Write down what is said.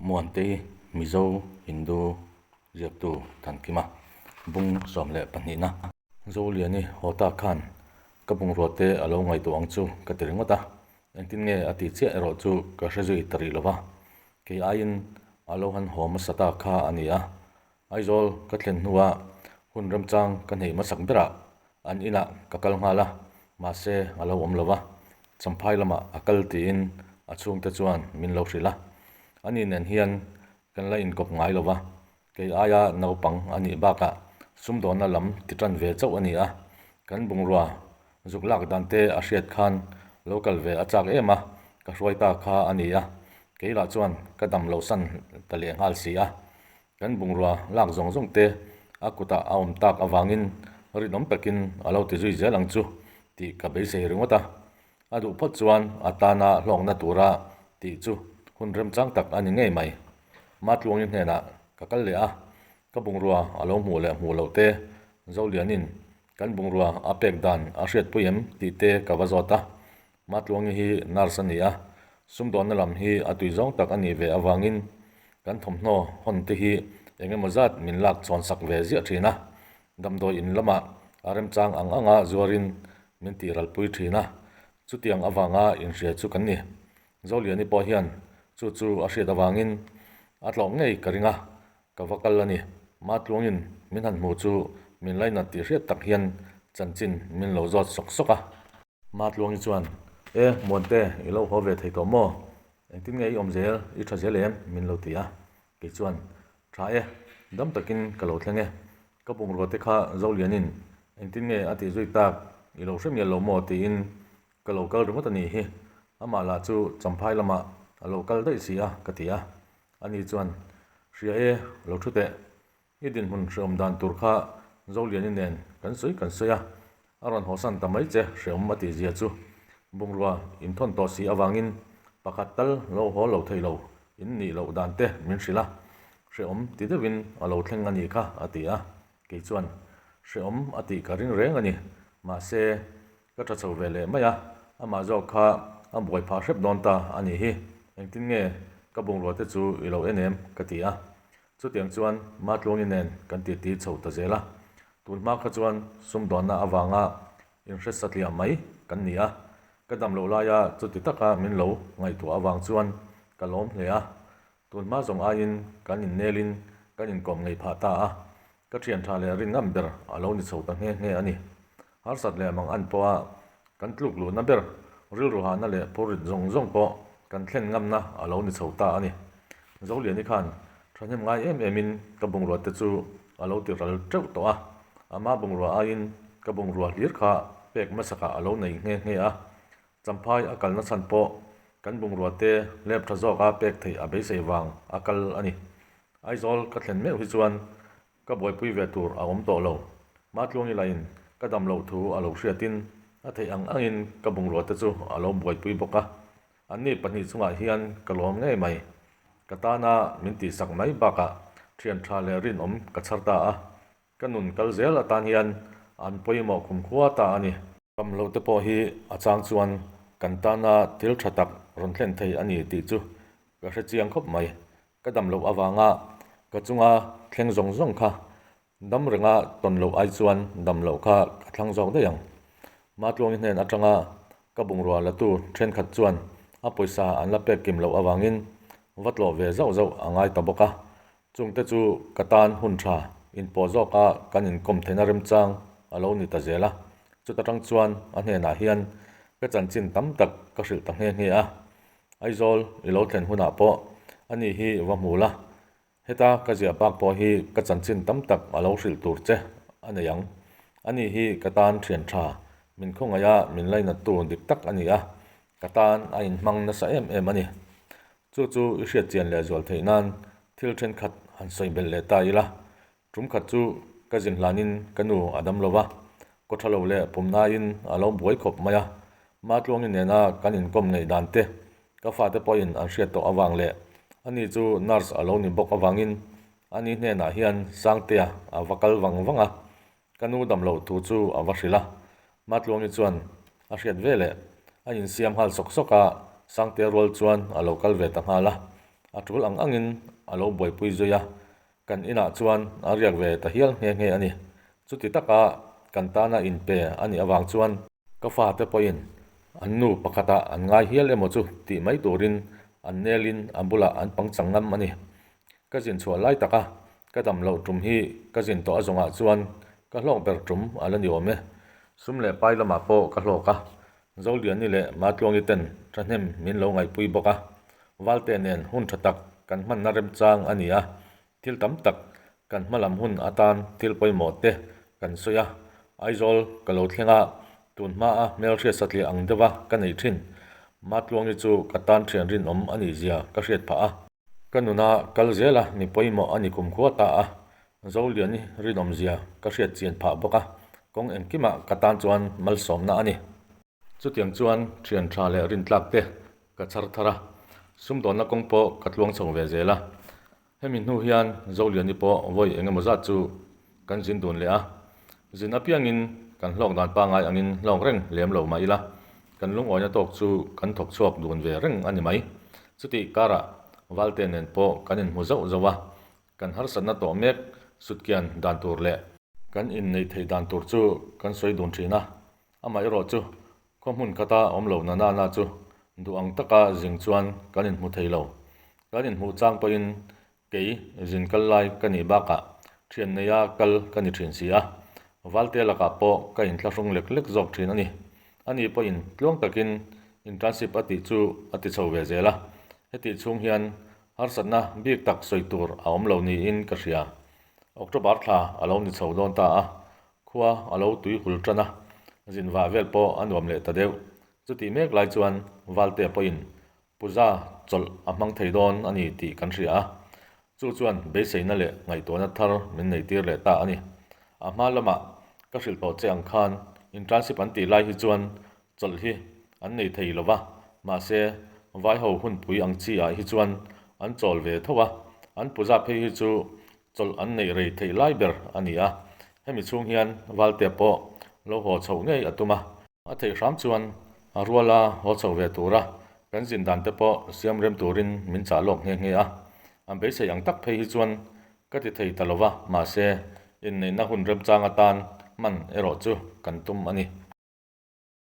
Muantei Mizo Hindu ziaktu Thankima bung 12na. Zoliani haw ta khan ka bungrua te a lo ngaihtuah ang chu ka ti ringawt a, engtin nge a tih chiah erawh chu ka hre zui ta rih lo va, kei aiin a lo han haw hmasa ta kha a ni a, Aizawl ka thlen hnua hun remchang ka hneih hmasak berah an inah ka kal nghal a, mahse a lo awm lo va, Champhai lamah a kal tiin a chhungte chuan min lo hrilh a. Ani nen hian kan la inkawp ngai lo va, kei aia naupang a nih bakah sumdawnna lam ti tan ve chauh a ni a, kan bungrua zuk lak dan te a hriat khan lo kal ve a chak em a, ka hruai ta kha a ni a, kei lah chuan ka dam loh san ta leh nghal si a. Kan bungrua lak zawng zawng te a kutah a awm tak avangin rinawm takin a lo ti zui zel ang chu tih ka beisei ringawt a. A duh phawt chuan a tana hlawkna tura tih chu hun remchang tak a ni ngei mai. Matluangi hnenah ka kal leh a, ka bungrua a lo hmuh leh hmuh loh te Zolianin kan bungrua a pek dan a hriatpui em tih te ka va zawt a. Matluangi hi nurse a ni a, sumdawnna lam hi a tui zawng tak a nih ve avangin kan thawmhnaw hawn te hi eng emaw zat min lak chhawn sak ve ziah thin a, damdawi in lamah a remchang ang anga zuarin min tih ralpui thin a, chutiang avanga inhria chu kan ni. Zoliani pawh hian chu chu a hriat avangin a tlawh ngei ka ring a, ka va kal a ni. Matluangin min han hmu chu min lainat tih hriat tak hian chanchin min lo zawt sawk sawk a. Matluangi chuan, E, Muante, i lo haw ve thei tawh maw? Engtin nge i awm zel, i tha zel em? min lo ti a. Kei chuan, Tha e, dam takin ka lo thleng e. Ka bungrua te kha Zolianin engtin nge a tih zui tak, i lo hre mial lo maw? tiin ka lo kal ringawt a nih hi. Amah lah chu Champhai lamah a lo kal daih si a, ka ti a. Ani chuan, Hria e, lo thu teh. I dinhmun hreawm dan tur kha Zoliani nen kan sawi kan sawi a, a rawn hawsan ta mai che hreawm a tih zia chu bungrua inthawn tawh si avangin pakhat tal lo haw lo thei lo in nih loh dan te min hrilh a, hreawm ti deuhin a lo thleng a nih kha a ti a, kei chuan hreawm a tih ka ring reng a ni, mahse ka tha chho ve leh mai a, amah zawk kha a buai phah hrep dawn ta a nih hi, engtin nge ka bungrua te chu i lo en em ka ti a, Chutiang chuan Matluangi nen kan titi chho ta zel a, tun hma kha chuan sumdawnna avanga inhre satliah mai kan ni a, ka dam loh laia chuti taka min lo ngaihtuah avang chuan ka lawm hle a, tun hma zawng aiin kan innelin kan inkawm ngei phah ta a, ka thian tha leh rin ngam ber a lo ni chho ta nghe nghe a ni. Harsat leh mang an pawha kan tluk luhna ber rilru hahna leh phurrit zawng zawng pawh kan thlen ngamna a lo ni chho ta a ni. Zoliani khan thahnem ngai em emin ka bungrua te chu a lo ti ral teuh tawh a, ama bungrua aiin ka bungrua hlir kha pek hmasakah a lo nei nghe nghe a. Champhai a kalna chhan pawh kan bungrua te lep tha zawka pek theih a beisei vang a kal a ni. Aizawl ka thlen meuh hi chuan Ka buaipui ve tur a awm tawh lo. Matluangi lahin ka dam loh thu a lo hriatin a theih ang angin ka bungrua te chu a lo buaipui bawk a. Anni pahnih chungah hian ka lawm ngei mai. Ka tana min tihsak mai bakah thian tha leh rinawm ka chhar ta a. Ka nun kal zel atan hian an pawimawh khumkhua ta a ni. Kam loh te pawh hi a chang chuan kan tana thil tha tak rawn thlen thei a ni tih chu ka hre chiang khawp mai. Ka dam loh avanga ka chunga thleng zawng zawng kha dam renga tawn loh ai chuan dam loh kha ka thlang zawk daih ang. Matluangi hnen atanga ka bungrua latu thenkhat chuan a pawisa an la pek kim loh avangin va tlawh ve zauh zauh a ngai ta bawk a. Chungte chu ka tan hun tha inpawh zawka kan inkawm theihna remchang a lo ni ta zel a. Chuta tang chuan a hnenah hian ka chanchin tam tak ka hrilh ta nghe nghe a. Aizawl i lo thlen hunah pawh ani hi va hmu la, heta ka ziah bak pawh hi ka chanchin tam tak a lo hrilh tur che a nei ang. Ani hi ka tan thian tha, min khawngaih a min lainattu dik tak a ni a, ka tan a inhmang nasa em em a ni. Chu chu i hriat chian leh zual theih nan thil thenkhat han sawi belh leh ta ila, Tum khat chu ka zin hlanin ka nu a dam lo va, kaw tha lo leh pumnain a lo buai khawp mai a. Matluangi nena kan inkawm ngei dan te ka fate pawhin an hriat tawh avang leh ani chu nurse a lo ni bawk avangin ani hnenah hian Sangtea a va kal vang vang a, ka nu dam loh thu chu a va hrilh a. Matluangi chuan a hriat ve leh a insiam nghal sawk sawk a, Sangtea rual chuan a lo kal ve ta nghal a. A tul ang angin a lo buaipui zui a, kan inah chuan a riak ve ta hial nghe nghe a ni. Chuti taka kan tana inpe a nih avang chuan ka fate pawhin an nu pakhatah an ngai hial emaw chu tih mai turin an nelin a bulah an pangchang ngam a ni. Ka zin chhuah lai taka ka dam loh tum hi ka zin tawh a zawngah chuan ka hlawk ber tum a la ni awm e. Sum leh pai lamah pawh ka hlawk a, Zoliani leh Matluangi ten thahnem min lo ngaihpui bawk a, Valte nen hun tha tak kan hmanna remchang a ni a, thil tam tak kan hma lam hun atan thil pawimawh te kan sawi a, Aizawl ka lo thleng a, tun hmaa hmelhriat satliah ang deuha ka nei thin. Matluangi chu ka tan thian rinawm a nih zia ka hriat phah a. Ka nuna kal zel a, mi pawimawh a ni kumkhua ta a, Zoliani rinawmzia ka hriat chian phah bawk a, kawng engkimah ka tan chuan malsawmna a ni. Chutiang chuan thian tha leh rintlak te ka chhar thar a, sumdawnna kawng pawh ka tluang chho ve zel a. Hemi hnu hian Zoliani pawh vawi engemaw zat chu kan zin dun leh a, zin apiangin kan hlawk dan pangngai angin hlawk reng lem lo mah ila, kan lungawina tawk chu kan thawk chhuak dun ve reng a ni mai. Chutih karah Valte nen pawh kan inhmu zauh zauh a, kan harsatna tawh mek sutkian dan tur leh kan inneih theih dan tur chu kan sawi dun thin a, amaherawh chu khaw hmun khata awm lo na nana chu duh ang taka zing chuan kan inhmu thei lo. Kan inhmuh chang pawhin Kei zin kal lai ka nih bakah thian neia kal ka ni thin si a, Valte lakah pawh ka inthlahrung lek lek zawk thin a ni. Ani pawhin tluang takin internship a tih chu a ti chho ve zel a, hetih chhung hian harsatna bik tak sawi tur a awm lo niin ka hria. October thla a lo ni chho dawn ta a, khua a lo tui hul tan a, zin vah vel pawh a nuam leh ta deuh. Chutih mek lai chuan Valte pawhin Puja chawlh a hmang thei dawn a ni tih kan hria a, chu chuan beiseina leh ngaihtuahna thar min neitir leh ta a ni. A hma lamah ka hrilh tawh che ang khan internship an tih lai hi chuan chawlh hi an nei thei lo va, mahse vaiho hunpui ang chi ah hi chuan an chawl ve tho a, an puja phei hi chu chawlh an neih rei theih lai ber a ni a, hemi chhung hian Valtea pawh lo haw chhoh ngei a tum a. A theih hram chuan a ruala haw chho ve tura kan zin dan te pawh siam rem turin min chah lawk nghe nghe a. An beisei ang tak phei hi chuan ka ti thei ta lo va, mahse inneihna hun remchang atan hman erawh chu kan tum a ni.